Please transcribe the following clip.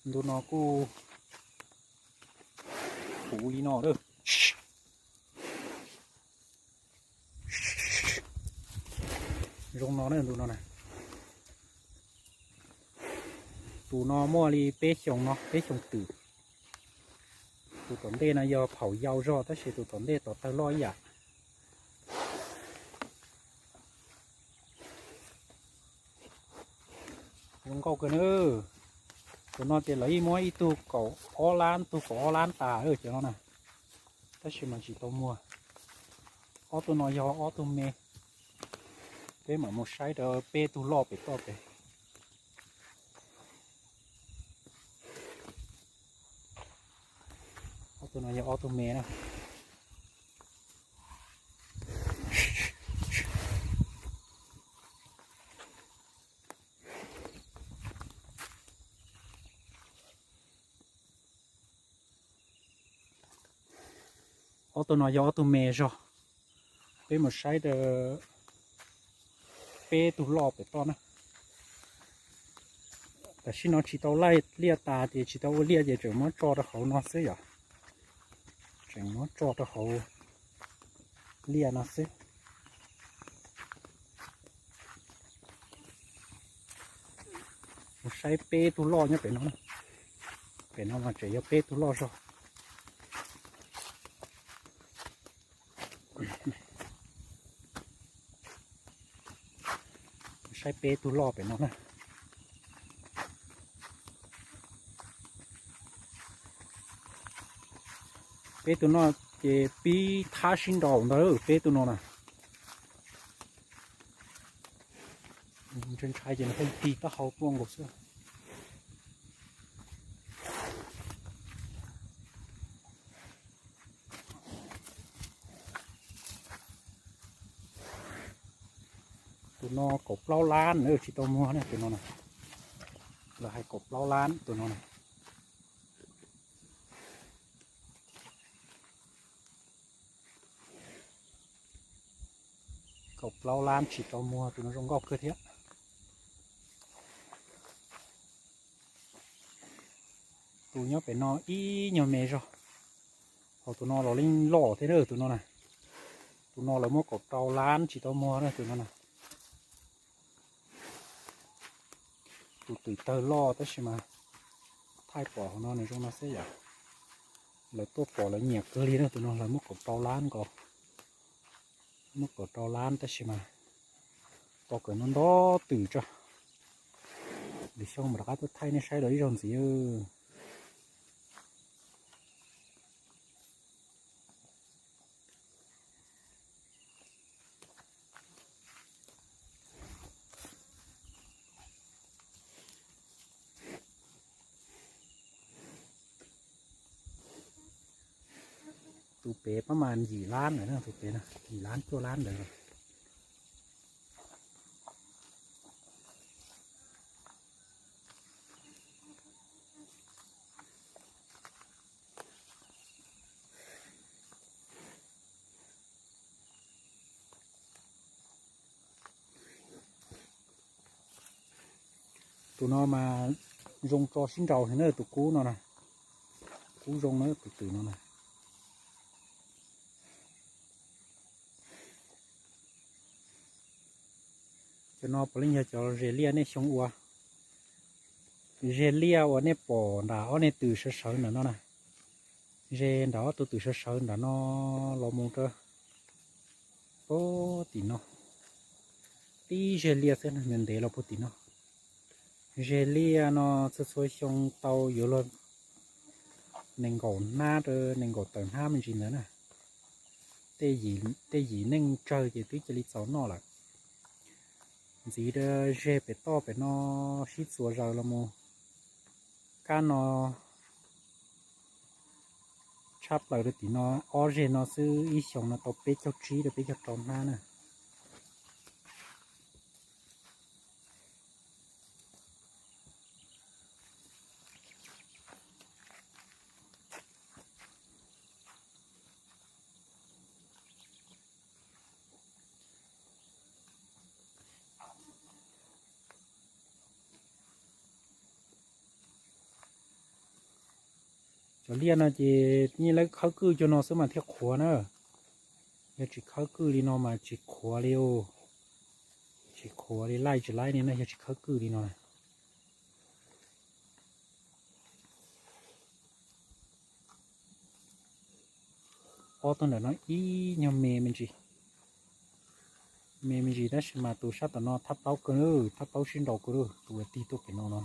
Ntu no kuj puv li no lawm. Zoo no na, ntu no na. Tus no muaj li peb xyoos no, peb xyoos twm. Tus tom ntej no yog phaum yau zog, tab sis tus tom ntej tod tawg loj ib yam. Zoo nkauj kawg na. Tus no ces lawv yeej muab ib tug kaum ob lab, tug kaum ob lab tas cov no na, tab sis mas tsis tau muag. Ob tug no yog ob tug me. Peb mam mus saib rau peb tug loj pem toj pem. Ob tug no yog ob tug me na. Ob tug no yog ob tug me zog. Peb mus saib rau peb tug loj pem toj na. Tam sim no tsis tau laij liaj tas ces tsis tau ua liaj ces tseem muab tso rau hauv no xwb yom. Tseem muab tso rau hauv liaj no xwb. Mus saib peb tug loj nyob pem no. Pem no mas tseem yog peb tug loj zog. Saib peb tug loj pem no na. Peb tug no ces pib thab sib nraus ntawd, peb tug no na. Ntshai ntshai ces nws pheej tig taub hau tuaj nkaus xwb. Tus no kaum plaub lab na, tsis tau muag na tus no na. Lawv hais kaum plaub lab tus no na. Kaum plaub lab tsis tau muag, tus no zoo nkauj kawg thiab. Tus nyob pem no ib nyuag me zog, ho tus no los yeej loj thiab na tus no na. Tus no lawv muab kaum rau lab tsis tau muag na tus no na. Tus twm tawg loj tab sis mas thaij pom hauv no nws zoo no xwb yom. Lawv tuaj pom lawv nyiam kawg li na tus no, lawv muab kaum rau lab nkaus. Muab kaum rau lab tab sis mas tau kawm no nto twm tso. Lwm xyoo mam rov qab tuaj thaij nej saib los ib zaug ntxiv. Tus pem pab mas yim lab ntawd, tus pem yim lab cuaj lab ntawd. Tus no mas zoo tso sib nraus heev na, tus kub no na. Kub zoo na, tus twm no na. Cov no puav leej yog cov zes liaj nej xyoo ua. Zes liaj uas nej pom nram ob niag twm sawv sawv ntawm no na. Zes nram ob tug twm sawv sawv nram no los mus rau pem tim no. Tib zes liaj xwb nws ntev los puag tim no. Zes liaj no txhua txhua xyoo tau yuav luag nees nkaum hnab rau nees nkaum tawm hnab me ntsis ntawd na. Tej yim neej tsawg ces twb cia li txaus noj lawm. Ntxiv rau zes pem toj pem no sib txuas zaws los mus. Kab no tshaj plaws rau tim no, ob zes no xwb ib xyoos no tau peb caug tsib rau peb caug rau hnab na. Cov liaj no ces yeej lawv khawb kwj cuag no xwb mas thiaj qhuav na. Yog tsis khawb kwj li no mas tsis qhuav li. Tsis qhuav li, laij tsis laib li na, yog tsis khawb kwj li no. Ob tug ntawm no ib nyuag me me ntsis, me me ntsis tab sis mas tus sab tom no thab plaub kawg, thab plaub sib nraus kawg, tus uas tig tuaj pem no no.